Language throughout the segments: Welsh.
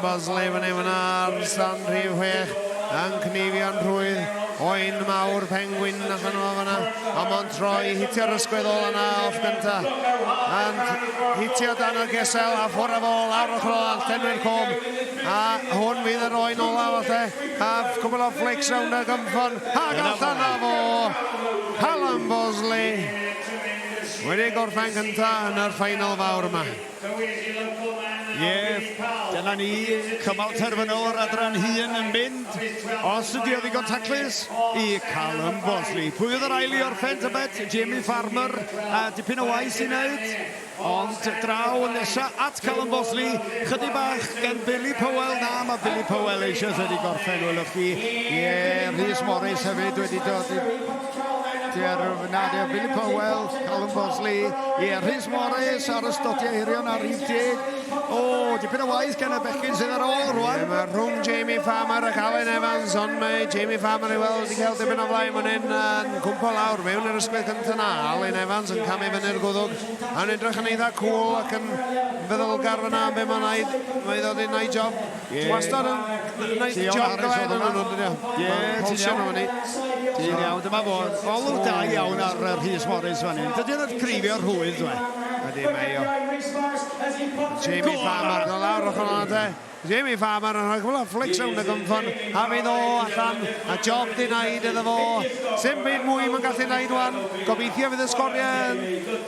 Bosley fyny fyna ar stand rhif 6 yn cneifio'n rhwydd. Oen mawr pengwin allan o fyna. A mae'n troi, hitio'r ysgwydd ola na off gynta. And hitio dan y gesel a ffwr â fo lawr ochr ola, llenwi'r cwm. A hwn fydd yr oen ola falle. A cwbl o flicks rownd y gymffon. Ac allan â fo! Callum Bosley wedi gorffen cynta yn yr ffeinal fawr yma. Ie, dyna ni, cymal terfynol yr adran hŷn yn mynd, os ydi o ddigon taclus, i Callum Bosley. Pwy oedd yr ail i orffen, tybed? Jamie Farmer, a dipyn o waith i wneud, ond draw yn nesa at Callum Bosley, chydig bach gen Billy Powell, na, mae Billy Powell eisoes wedi gorffen, welwch chi. Ie, Rhys Morris hefyd wedi dod i Diar, na, diar Billy Powell, Callum Bosley, ie, Rhys Morris ar y stodiau hirion ar rhif deg. O, dipyn o waith gan y bechgyn sydd ar ôl rwan. Ie, mae rhwng Jamie Farmer ac Alun Evans, ond mae Jamie Farmer i weld wedi cael dipyn o flaen fan hyn yn cwmpo lawr mewn i'r ysgwydd cyntaf na. Alun Evans yn camu fyny'r gwddwg, a'n edrych yn eitha cool ac yn feddylgar fyna am be mae'n neud. Mae ddod i'n neud job. Ie. Wastad yn neud Sion job Harris galed oedd yn hwnna. nhw, dydy o. Ie, Mae'n ti'n polsio iawn. nhw fyny. Ti'n iawn, dyma fo. Olwg da iawn ar yy Rhys Morris fan hyn. Dydy o'n creifio rhwydd, dwi. Ydy, mae o. Jamie Farmer, dod lawr ochr yna te. Jamie Farmer yn rhoi cwbl o flicks rownd y gynffon, a fydd o allan, a job di wneud iddo fo. Sim byd mwy mae'n gallu wneud wan. Gobeithio fydd y sgoriau yn,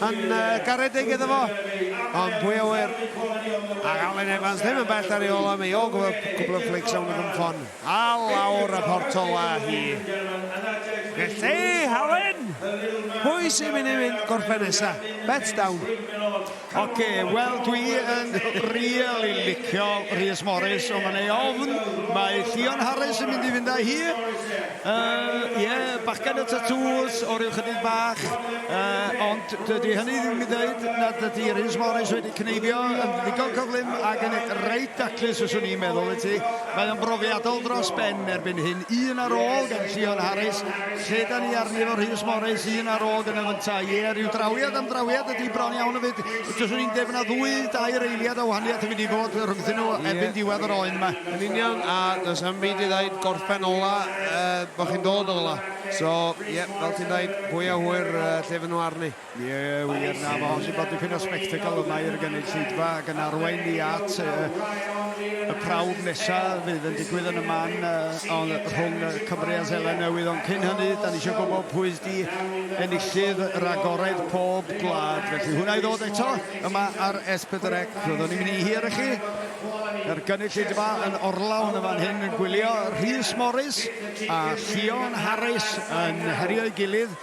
yn uh, garedig iddo fo. Ond pwy a wyr. Ac Alun Evans ddim yn bell ar ei ôl o, mae o gwbl, cwbl o flicks rownd y gynffon. A lawr y portol â hi. Felly, Alun, pwy sy'n mynd i fynd gorffen nesa? Bets down. Oce, wel dwi yn really licio Rhys Morris, ond mae'n ei ofn. Mae Llion Harris yn mynd i fynd â hi. Yy, ie, bachgen y tatŵs o ryw chydig bach, uh, ond dydy hynny ddim i ddweud nad ydy Rhys Morris wedi cneifio yn ddigon cyflym ac yn reit daclus fyswn i'n meddwl i ti. Mae o'n brofiadol dros ben erbyn hyn. Un ar ôl gan Llion Harris. Lle da ni arni efo Rhys Morris, un ar ôl gyda fynta. Ie, rhyw drawiad am drawiad ydy bron iawn hefyd. Dyswn i'n dweud na ddwy, dair eiliad o wahaniaeth yn mynd i fod rhwngthyn nhw erbyn diwedd yr oen yma. Yn union, a does am byd i ddeud gorffen ola, uh, bod chi'n dod ola. So, ie, yeah, fel ti'n dweud, pwy a hwyr uh, lle fy nhw arni. Ie, wir, na, mae hon sy'n bod dipyn o spectacle yma i'r gynulleidfa ac yn arwain ni at uh, y prawf nesaf fydd yn digwydd yn y man uh, on, rhwng Cymru a Seland Newydd. Ond cyn hynny, da ni eisiau gwybod pwy di enillydd yr agored pob gwlad. Felly hwnna i ddod eto yma ar S4C. Fyddwn ni'n mynd i hir i chi. Yr gynulleidfa yn orlawn yn fan hyn yn gwylio Rhys Morris a Llion Harris yn herio'i gilydd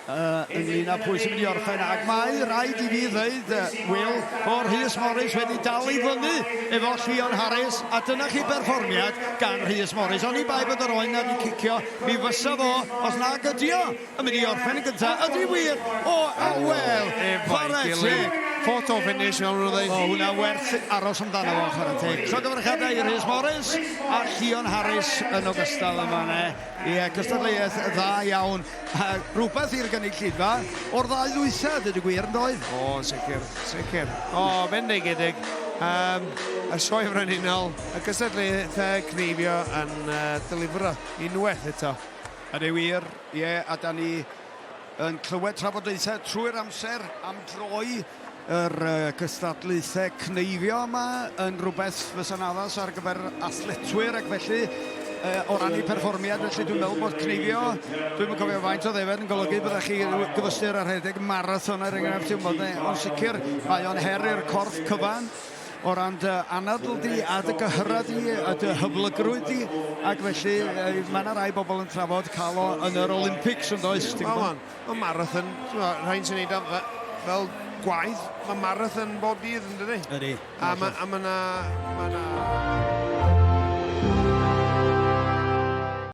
ynglyn â pwy sy'n mynd i orffen, ac mae rhaid i fi ddeud, Will, bod Rhys Morris wedi dal i fyny efo Llion Harris, a dyna chi berfformiad gan Rhys Morris. Oni bai bod yr oen na wedi cicio, mi fysa fo, os nag ydi o, yn mynd i orffen yn gyntaf. Ydi wir? O, o wel, chwarae teg. Photo finish, fel nhw'n dweud. O, hwnna werth aros amdano fo, chwarae teg. Llongyfarchiadau i Rhys Morris a Llion Harris yn ogystal yma, ne. Ie, cystadleuaeth dda iawn. A rhywbeth i'r gynulleidfa o'r ddau ddwytha, dweud y gwir, yn doedd? O, sicr, sicr. O, bendigedig. Um, y sioe frenhinol, y gystadleuaethau cneifio yn uh, delifro unwaith eto. Ydy wir, ie, yeah, a da ni yn clywed trafodaethau trwy'r amser am droi yr uh, gystadlaethau cneifio yma yn rhywbeth fysa'n addas ar gyfer athletwyr ac felly uh, o ran eu perfformiad, felly dwi'n meddwl bod cneifio, dwi'n yn cofio faint o ddefed yn golygu byddech chi gyfystyr ar rhedeg marathon er enghraifft, ti'n gwybod, ond sicr mae o'n her i'r corff cyfan o ran dy anadl di a dy gyhyrau di a dy hyblygrwydd di, ac felly mae yna rai bobl yn trafod cael o yn yr Olympics yn does? Ti'n gwybod? Mae marathon, rhain sy'n neud o fel gwaith, mae marathon bob dydd yn dydi? Ydy. A mae ma na... Ma na...